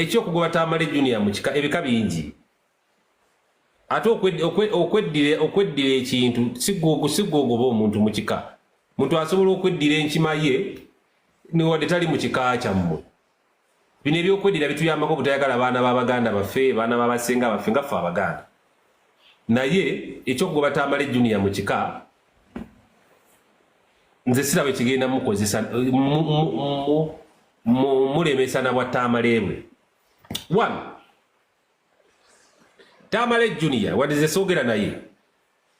Ekyokugoba Tamale Junior mu kika, ebika bingi, ate okweddira ekintu sigwogoba omuntu mu kika. Muntu asobola okweddira enkima ye newadde tali mu kika kyammwe. Bino ebyokweddira bituyambako obutayagala baana b'abaganda baffe, baana b'abasenga baffe nga ffe Abaganda. Naye ekyokugoba Tamale Junior mu kika, nze siraba ekigenda mukozesa mulemesa na bwa Tamale bwe. One, Tamale Junior, wadde ze soogera naye,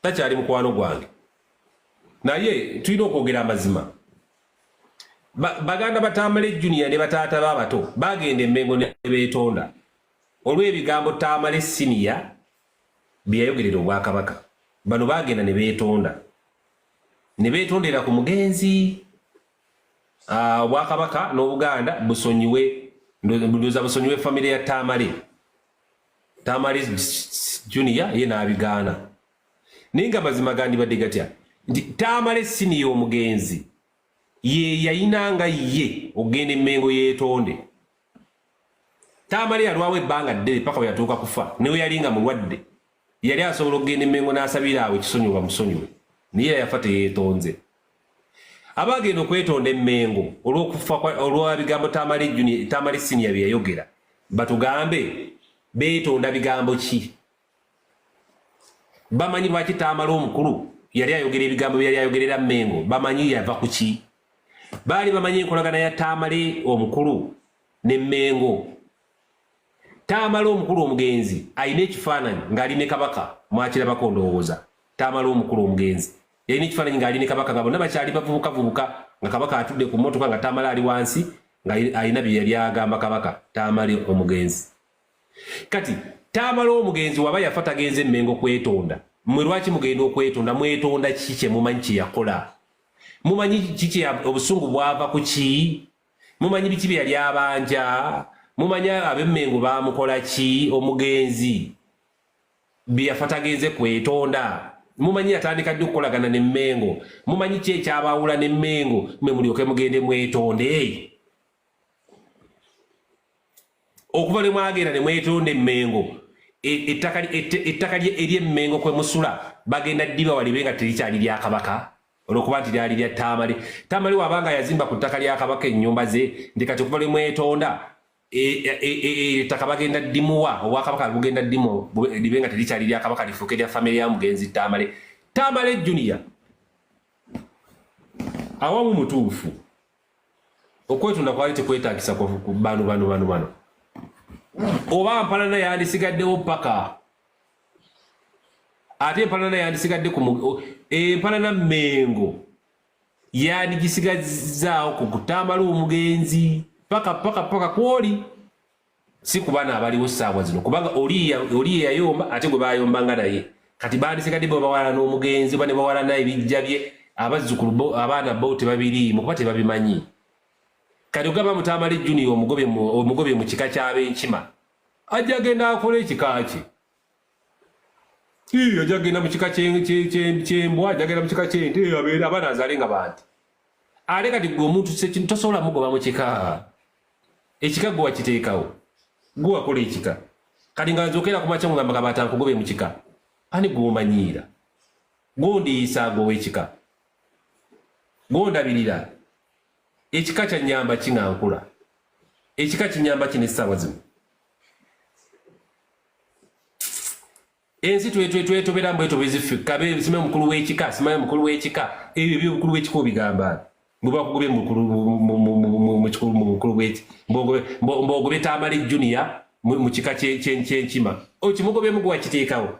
takyali mukwano gwange, naye tulina okwogera amazima. Baganda ba Tamale Junior ne bataata b'abato bagenda Emmengo ne beetonda olw'ebigambo Tamale Senior bye yayogerera Obwakabaka. Bano bagenda ne beetonda, ne beetondera ku mugenzi. Obwakabaka n'Obuganda busonyiwe, ndowooza busonyiwe famire ya Tamale. Tamale Junior ye n'abigaana, naye nga mazima gandibadde gatya nti Tamale Senior omugenzi ye yayinanga ye okugenda Emmengo yeetonde. Tamale yalwawo ebbanga ddene paka bwe yatuuka kufa, newe yali nga mulwadde yali asobola okugenda Emmengo n'asabira awo ekisonyiwa bamusonyiwe, naye yafa teyeetonze. Abagenda okwetonda Emmengo olw'okufa olwa bigambo Tamale Junior, Tamale Senior bye yayogera, batugambe beetonda bigambo ki? Bamanyi lwaki Tamale omukulu yali ayogera ebigambo bye yali ayogerera Mmengo? Bamanyi yava ku ki? Baali bamanyi enkolagana ya Tamale omukulu ne Mmengo? Tamale omukulu omugenzi alina ekifaananyi ng'ali ne Kabaka, mwakirabako ndowooza. Tamale omukulu omugenzi yalina ekifaananyi ng'ali ne Kabaka nga bonna bakyali bavubukavubuka, nga Kabaka atudde ku mmotoka nga Tamale ali wansi nga alina bye yali agamba Kabaka, Tamale omugenzi. Kati Tamale omugenzi waba yafa tagenze Emmengo kwetonda, mmwe lwaki mugenda okwetonda? Mwetonda ki kye mumanyi kye yakola? Mumanyi kiki obusungu bwava ku ki? Mumanyi biki bye yali abanja? Mumanyi ab'Emmengo baamukola ki omugenzi bye yafa tagenze kwetonda? Mumanyi yatandika ddi okukolagana ne Mmengo? Mumanyi ki ekyabaawula ne Mmengo mwe mulyoke mugende mwetonde? Okuva lwe mwagenda ne mwetonda Emmengo, ettaka ery'Emmengo kwe musula bagenda ddiba walibe nga terikyali lya Kabaka olwokuba nti lyali lya Tamale. Tamale wabanga yazimba ku ttaka lya Kabaka ennyumba ze, nti kati okuva lwe mwetonda ettaka bagenda ddimuwa, Obwakabaka bugenda ddimu libe nga terikyali lya Kabaka, lifuuke lya famire ya mugenzi Tamale. Tamale Junior awamu mutuufu, okwetunda kwali tekwetagisa ku bano bano bano bano. Oba mpalana yandisigaddewo paka, ate empalana yandisigadde ku empalana Mengo yandigisigazaawo ku kutamala omugenzi paka paka paka kwoli, si ku baana abaliwo ssaawa zino, kubanga oli yeyayomba ate gwe bayombanga naye. Kati bandisigadde bo bawalana n'omugenzi oba ne bawalana ebijja bye, abazzukulu bo, abaana bo tebabiriimu kuba tebabimanyi. Kati ogamba Mutamale Junior omugobye mu kika ky'Abenkima, ajja agenda akola ekika kye. Ajja agenda mu kika ky'embwa, ajja agenda mu kika ky'ente, abeere abaana azaale nga banti. Ate kati gwe omuntu tosobola mugoba mu kika. Ekika gwe wakiteekawo, gwe wakola ekika. Kati nga nzokera ku makya ngamba Kabaata nkugobye mu kika, ani gw'omanyiira? Gwondiisa gwe ow'ekika, gwondabirira. Ekika kyannyamba ki nga nkula? Ekika kinyamba ki n'essaawa zino? Ensi twetobera mbwetobezi ffe kabe simanyi mukulu w'ekika, simanyi mukulu w'ekika. Ebyo ebyobukulu bw'ekika obigamba bwe bakugobye mu bukulu bw'eki, mbwogobye Tamale Junior mu kika ky'enkima, okimugobyemu gwe wakiteekawo.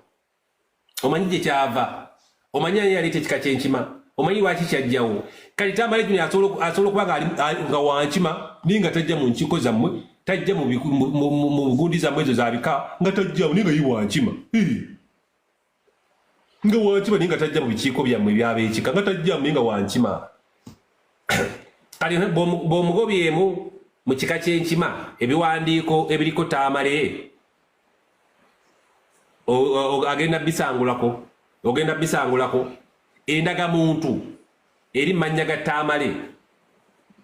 Omanyi gye kyava? Omanyi ani yaleeta ekika ky'enkima? Omanyi lwaki kyajjawo? Kati Tamale Junior asobola okuba nga wankima, naye nga tajja mu nkiiko zammwe, tajja mu bugundi zammwe ezo za bika, nga tajjawo, naye nga ye wankima. Nga wankima, naye nga tajja mu bikiiko byammwe ebyab'ekika, nga tajjamu, naye nga wankima. Kati bw'omugobyemu mu kika ky'enkima, ebiwandiiko ebiriko Tamale agenda bisangulako, ogenda bisangulako. Endagamuntu eri mannya ga Tamale.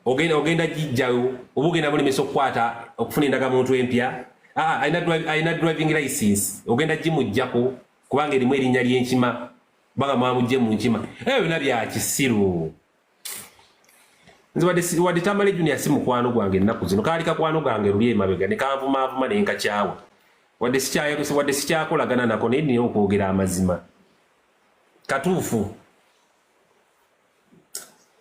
Ogenda gijjayo oba ogenda mulemesa okukwata okufuna endagamuntu empya? Ah, alina driving license, ogenda gimuggyako kubanga erimu erinnya ly'enkima, kubanga mwamugje mu nkima? Ebyo byonna bya kisiru. Nze wadde Tamale Junior si mukwano gwange ennaku zino, kaali kakwano gange luli emabega ne kanvumaavuma naye nkakyawa, wadde sikyakolagana nako, naye nina okwogera amazima katuufu.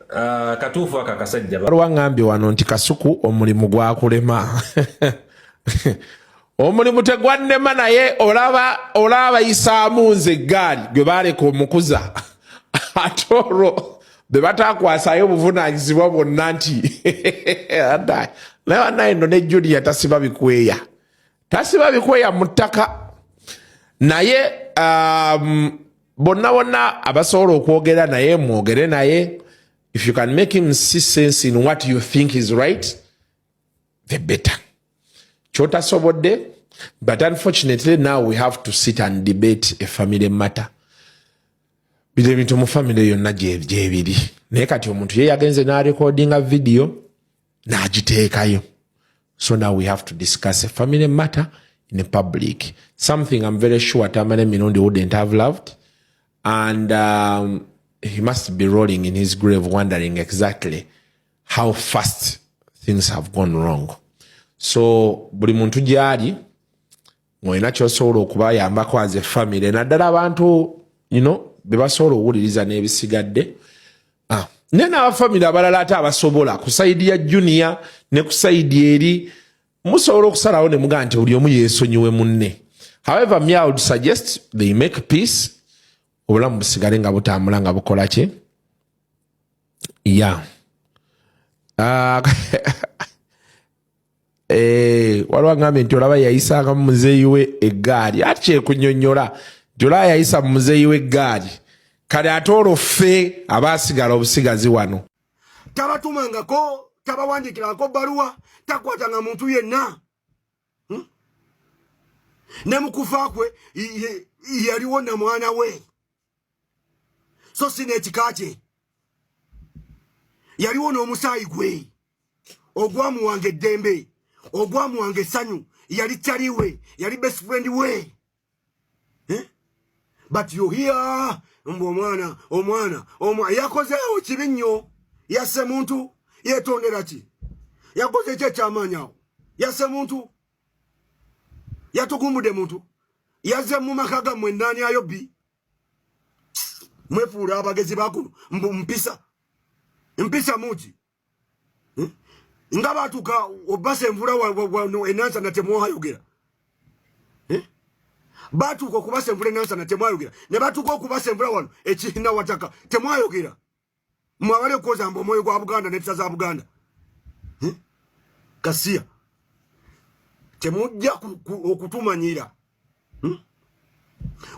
Ah, katuufu ako akasajja. Waliwo aŋŋambye wano nti Kasuku omulimu gwakulema. Omulimu tegwannema, naye olaba bayisaamu nze eggaali gwe baaleka omukuza, ate olwo be batakwasaayo obuvunaanyizibwa bwonna nti naye bannaye nno ne Junior tasiba bikweya, tasiba bikweya mu ttaka. Naye bonna bonna abasobola okwogera naye, mwogere naye. If you can make him see sense in what you think is right, the better. Kyotasobodde, but unfortunately now we have to sit and debate a family matter. Bino ebintu mu family yonna gyebiri, naye kati omuntu ye yagenze n'arekodinga video n'agiteekayo, so now we have to discuss a family matter in a public, something I'm very sure Tamale Mirundi wouldn't have loved, and he must be rolling in his grave wondering exactly how fast things have gone wrong. So buli muntu gyali ng'olina kyosobola okubayambako as a family, naddala abantu bebasobola owuliriza n'ebisigadde. Naye n'abafamily abalala ate abasobola ku side ya Junior ne ku side eri, musobola okusalawo ne mugaa nti buli omu yeesonyiwe munne. However, me, I would suggest they make peace, obulamu busigale nga butambula nga bukola ki. Ya. Waliwo agambye nti olaba yayisanga mu muzeeyi we eggaali, ati kyekunyonnyola nti olaba yayisa mu muzeeyi we eggaali, kale ate olwo ffe abaasigala obusigazi wano. Tabatumangako, tabawandiikirangako bbaluwa, takwatanga muntu yenna. Ne mukufa kwe yaliwo na mwana we, so si n'ekika kye, yaliwo n'omusaayi gwe ogwamuwanga eddembe, ogwamuwanga essanyu. Yali kyaliwe, yali best friend we, eh? But you hear mbu omwana, omwana yakozeewo kibi nnyo, yasse muntu, yetondera ki? Yakoze ki ekyamaanyi awo? Yasse muntu, yatugumbudde muntu, yazze mu maka gammwe naani ayo bbi. Mwefuula abagezi bakuno, mbu mpisa, mpisa muki? Nga batuuka obasa envula wano enansana temwayogera. Eh? Batuuka okubasa envula enansana temwayogera, ne batuuka okubasa envula wano ekinawataka temwayogera. Mwabali okwoza mbu omwoyo gwa Buganda n'empisa za Buganda. Eh? Kasiya temujja okutumanyira.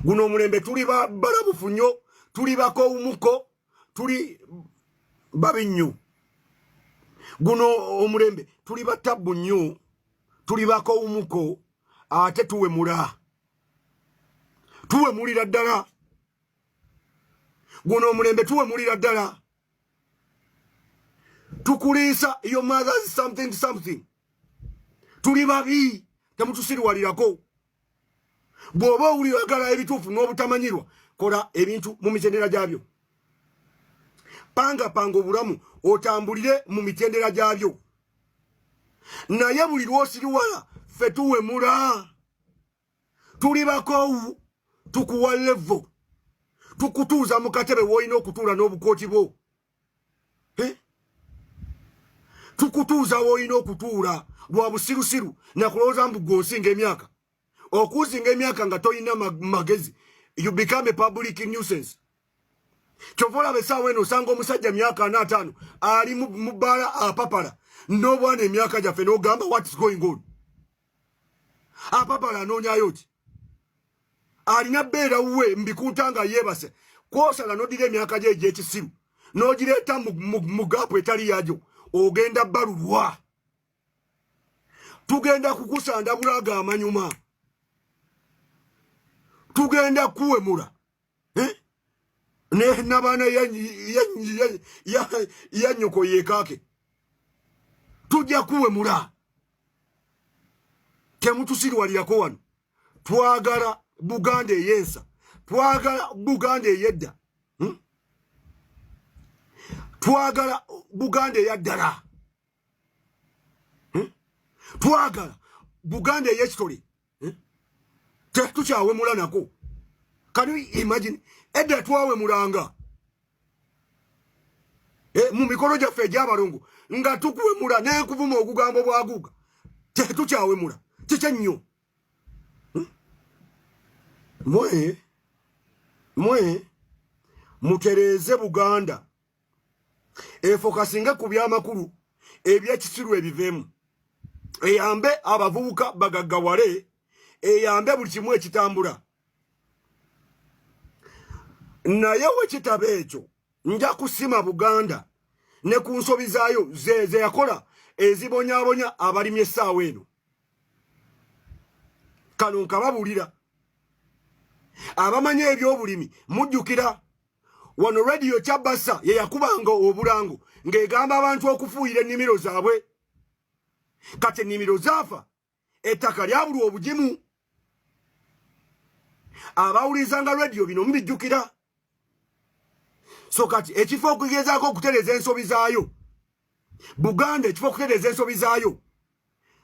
Guno omulembe tuli balabufu nnyo, tuli bakowumuko, tuli babi nnyo. Guno omulembe tuli batabbu nnyo, tuli bakowumuko, ate tuwemula, tuwemulira ddala. Guno omulembe tuwemulira ddala, tukuliisa your mother's something something. Tuli babi, temutusiriwalirako. Bw'oba owuliragala ebituufu n'obutamanyirwa, kola ebintu mu mitendera gyabyo, panga panga obulamu, otambulire mu mitendera gyabyo. Naye buli lwosiriwala, ffe tuwemula, tuli bakoowu, tukuwa level, tukutuuza mu katebe w'olina okutuula n'obukooti bwo. Eh? Tukutuuza w'olina okutuula lwa busirusiru nakulowooza mbu gwe osinga emyaka. Okusinga emyaka nga tolina magezi, you become a public nuisance. Kyova olaba essaawa eno osanga omusajja myaka 45 ali mu bbaala apapala n'obwana emyaka gyaffe, n'ogamba, "What is going on?" Apapala anoonyayo ki? Alina bbeera wuwe mbikuuta nga yeebase. Kwosala n'oddira emyaka gye egy'ekisiru n'ogireeta mu gap etali yagyo, ogenda balulwa, tugenda kukusanda bulaga amanyuma, tugenda kuwemula. Eh? Ne nabaana ya nyoko yekaake. Tujja kuwemula. Temutusiriwalirako wano. Twagala Buganda ey'ensa, twagala Buganda ey'edda, Twagala Buganda eyaddala, Twagala Buganda ey'ekitole, Tetukyawemula nako. Can you imagine? Edda twawemulanga mu mikolo gyaffe egy'abalongo nga tukuwemula n'enkuvuma ogugambo bwaguga. Tetukyawemula, kiki ennyo? Mwe mutereeze Buganda, efokasinge ku byamakulu, ebyekisiru ebiveemu, eyambe abavubuka bagaggawale, eyambe buli kimu ekitambula. Naye wekitaba ekyo, nja kusima Buganda ne ku nsobi zaayo ze yakola ezibonyaabonya abalimi essaawa eno. Kano nkababulira abamanyi ebyobulimi. Mujjukira wano rediyo Kyabasa ye yakubanga obulango ng'egamba abantu okufuuyira ennimiro zaabwe. Kati ennimiro zaafa, ettaka lyabulwa obugimu. Abawulirizanga rediyo bino mubijjukira. So kati ekifo okugezaako okutereeza ensobi zaayo, Buganda ekifo okutereeza ensobi zaayo,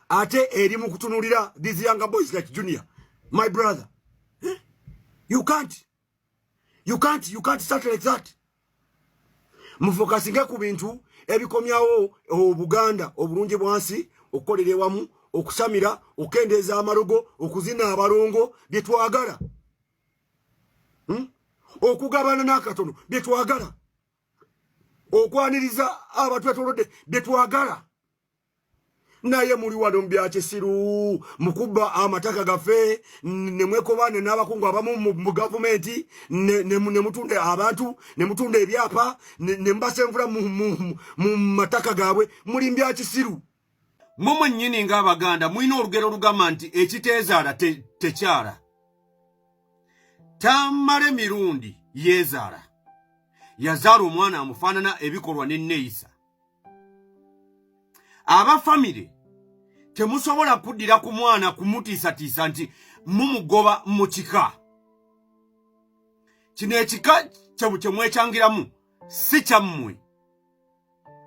ate eri mu kutunulira these younger boys like Junior, my brother, eh? You can't start like that. Mufokasinge ku bintu ebikomyawo Obuganda, obulungi bwansi, okukolera ewamu, okusamira, okukendeeza amalogo, okuzina abalongo, byetwagala, Okugabana n'akatono, byetwagala, okwaniriza abatwetolodde, byetwagala. Naye muli wano mu byakisiru, mukubba amataka gaffe, nemwekobaane n'abakungu abamu mu gavumenti, ne mutunda abantu, ne mutunda ebyapa, ne mubasenvula mu mataka gaabwe. Muli mbyakisiru. Mwe mwennyini ng'Abaganda mulina olugero olugamba nti ekiteezaala tekyala. Tamale Mirundi yeezaala, yazaala omwana amufaanana ebikolwa n'enneeyisa. Aba famire temusobola kuddira ku mwana kumutiisatiisa nti mumugoba mu kika kino. Ekika kye mwekyangiramu si kyammwe.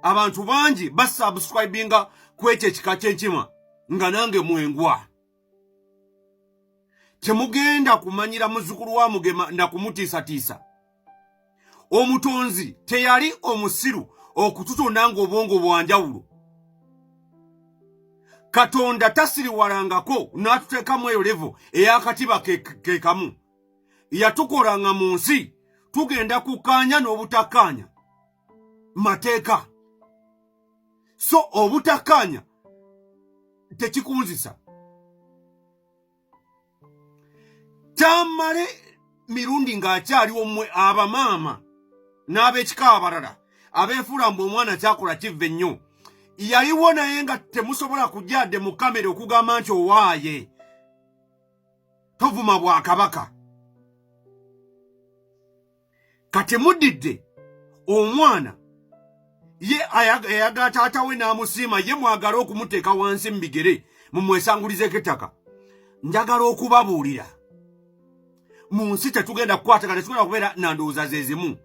Abantu bangi basubscribinga ku ekyo ekika ky'enkima nga nange mwengwa. Temugenda kumanyira muzzukulu wa Mugema na kumutiisatiisa. Omutonzi teyali omusiru okututonda ng'obwongo bwanjawulo. Katonda tasiriwalangako n'atuteekamu eyo level ey'akatiba ke kamu. Yatukolanga mu nsi tugenda kukkaanya n'obutakkaanya mateeka, so obutakkaanya tekikunzisa. Tamale Mirundi ng'akyaliwo, mmwe abamaama n'ab'ekika abalala abeefuula mbu omwana kyakola kiva ennyo, yaliwo naye nga temusobola kujja mu kamera okugamba nti owaaye tovuma bwakabaka. Kati muddidde omwana ye ayagala taata we n'amusiima, ye mwagala okumuteeka wansi mu bigere mumwesangulizeeko ettaka. Njagala okubabuulira, mu nsi tetugenda kukwatagana, tetugenda kubeera na ndowooza ze zimu.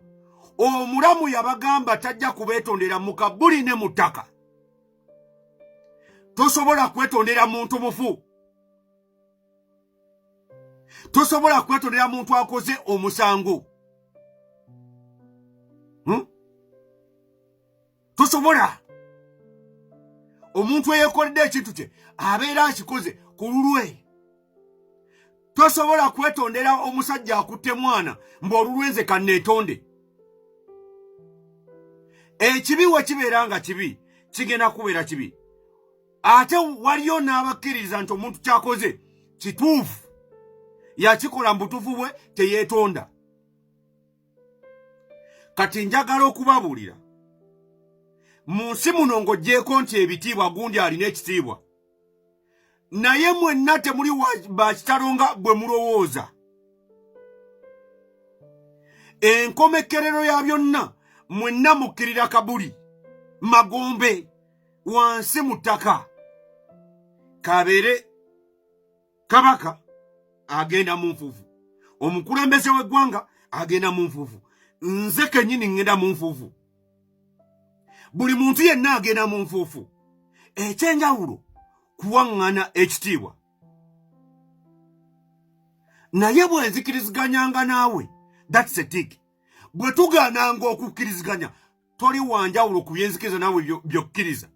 Omulamu yabagamba tajja kubeetondera mu kabuli ne mu ttaka. Tosobola kwetondera muntu mufu, tosobola kwetondera muntu akoze omusango, Tosobola. Omuntu eyekoledde ekintu kye abeera akikoze ku lulwe. Tosobola kwetondera omusajja akutte mwana mbu olulwenze kanneetonde. Ekibi we kibeera nga kibi, kigenda kubeera kibi. Ate waliyo n'abakkiririza nti omuntu kyakoze kituufu, yakikola mu butuufu bwe, teyeetonda. Kati njagala okubabuulira, mu nsi muno ng'oggyeko nti ebitiibwa, gundi alina ekitiibwa, naye mwenna temuli bakitalo nga bwe mulowooza. Enkomekkerero ya byonna, mwenna mukkirira kabuli magombe. Wansi mu ttaka kabeere kabaka agenda mu nfuufu, omukulembeze w'eggwanga agenda mu nfuufu, nze kennyini ŋŋenda mu nfuufu, buli muntu yenna agenda mu nfuufu. Ekyenjawulo kuwaŋŋana ekitiibwa. Naye bwe nzikiriziganyanga naawe, that's a tick. Bwe tugaananga okukkiriziganya, toli wanjawulo ku byenzikiriza naawe byokkiriza.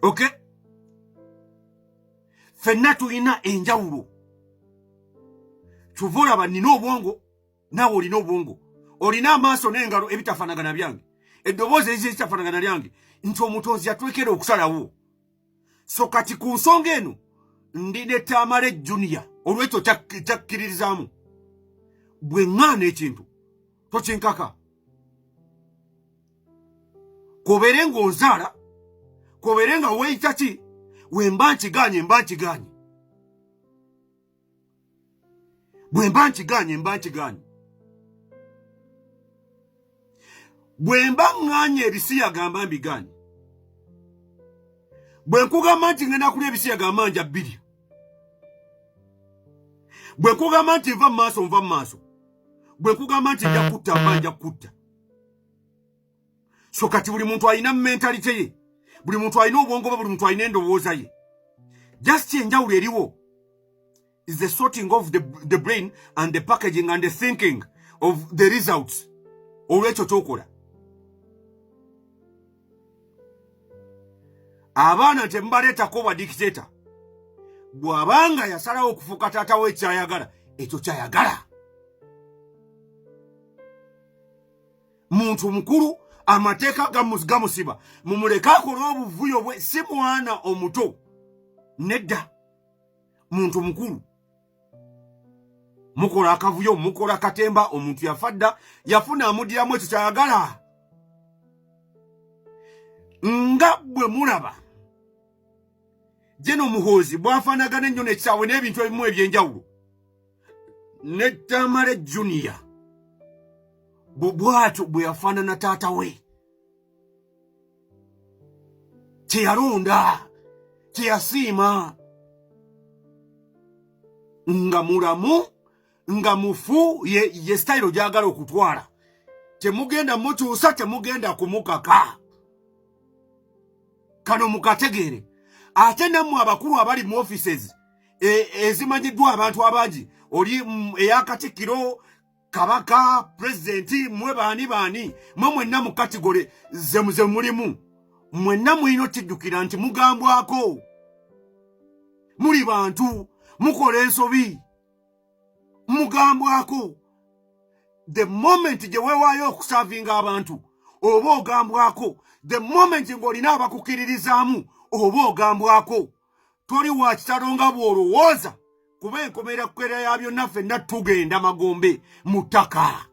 Okay, ffenna tulina enjawulo. Kyova olaba nina obwongo, naawe olina obwongo, olina amaaso n'engalo ebitafaanagana byange, eddoboozi eritafaanagana lyange, nti omutonzi yatwekera okusalawo. So kati ku nsonga eno ndi ne Tamale Junior, olwekyo kyakkiririzaamu. Bwe ŋŋaana ekintu tokinkaka, kobeere ng'onzaala, kobeere nga weeyita ki, wemba nkigaanye mba nkigaanye, bwe mba nkigaanye mba nkigaanye. Bwe mba ŋŋaanye ebisiyaga mba mbigaanye. Bwe nkugamba nti ŋŋenda kulya ebisiyaga mba nja bbiri. Bwe nkugamba nti nva mu maaso, nva mu maaso. Bwe nkugamba nti nja kutta, mba nja kutta. So kati buli muntu alina mentality ye, buli muntu alina obwongo bwe, buli muntu alina endowooza ye. Just enjawulo eriwo is the sorting of the brain and the packaging and the thinking of the results. Olwekyo kyokola abaana temubaleetako bwa dictator. Bw'abanga yasalawo okufuuka taata we ekyayagala, ekyo kyayagala. Muntu mukulu, amateeka gamusiba, mumuleke akole obuvuyo bwe. Si mwana omuto, nedda, muntu mukulu. Mukola akavuyo, mukola katemba, omuntu yafa dda, yafuna amuddiramu ekyo kyayagala. Nga bwe mulaba Jeno Muhoozi bwafaanagana ennyo n'ekisaawe n'ebintu ebimu eby'enjawulo ne Tamale Junior, bwatyo bwe yafaanana taata we kyeyalonda, kyeyasiima, nga mulamu nga mufu, ye sitayiro gyagala okutwala. Temugenda mukyusa, temugenda kumukaka. Kano mukategeere. Ate nammwe abakulu abali mu offices ezimanyiddwa abantu abangi, oli eya Katikkiro, Kabaka, Pulezidenti, mwe baani baani, mwe mwenna mu category ze mulimu, mwenna mulina okijjukira nti mugambwako, muli bantu, mukola ensobi, mugambwako. The moment gye weewaayo okuservinga abantu, oba ogambwako. The moment ng'olina abakukkiririzaamu, oba ogambwako. Toli wa kitalo nga bw'olowooza, kuba enkomera ya byonna, ffenna tugenda magombe mu ttaka.